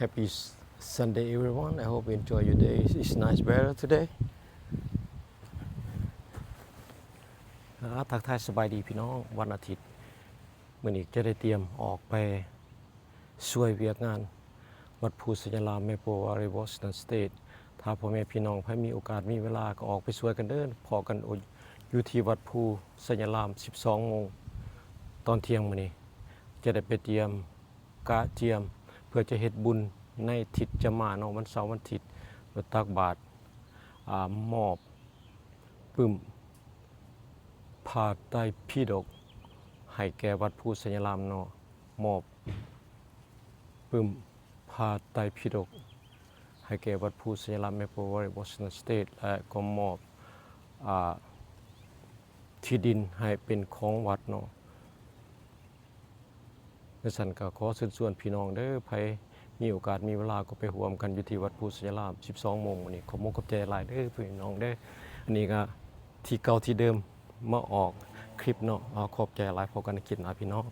Happy S- Sunday, everyone. I hope you enjoy your day. It's nice weather today. ອ່າ ທັກທາຍສະບາຍດີພີ່ນ້ອງ ວັນອາທິດ ມື້ນີ້ຈະໄດ້ຕຽມອອກໄປຊ່ວຍວຽກງານວັດພູໄຊຍະລາມ Maple Valley Washington State. ຖ້າພໍ່ແມ່ພີ່ນ້ອງໃຜມີໂອກາດມີເວລາກໍອອກໄປຊ່ວຍກັນເດີ ພໍ້ກັນຢູ່ທີ່ວັດພູໄຊຍະລາມ ສິບສອງໂມງຕອນທ່ຽງມື້ນີ້ ຈະໄດ້ໄປຕຽມ ກະກຽມເພື່ອຈະເຮັດບຸນໃນທິດຈະມາເນາະ ວັນເສົາວັນທິດ ແລ້ວຕັກບາດ ອາ ມອບປຶ້ມພະໄຕປິດົກໃຫ້ແກ່ວັດພູໄຊຍະລາມເນາະ ມອບປຶ້ມພະໄຕປິດົກໃຫ້ແກ່ວັດພູໄຊຍະລາມ Maple Valley Washington State ແລະກໍມອບ ອາ ທີ່ດິນໃຫ້ເປັນຂອງວັດເນາະ. ຈັ່ງຊັ້ນກໍຂໍເຊີນຊວນພີ່ນ້ອງເດີ ໃຜມີໂອກາດມີເວລາກໍໄປຮ່ວມກັນຢູ່ທີ່ວັດພູໄຊຍະລາມ ສິບສອງໂມງມື້ນີ້. ຂອບມຸກຂອບໃຈຫຼາຍເດີພີ່ນ້ອງເດີ. ອັນນີ້ກໍທີ່ເກົ່າທີ່ເດີມ ມາອອກຄລິບເນາະ. ອາ ຂອບໃຈຫຼາຍ ພົບກັນໃນຄລິບໜ້າພີ່ນ້ອງ.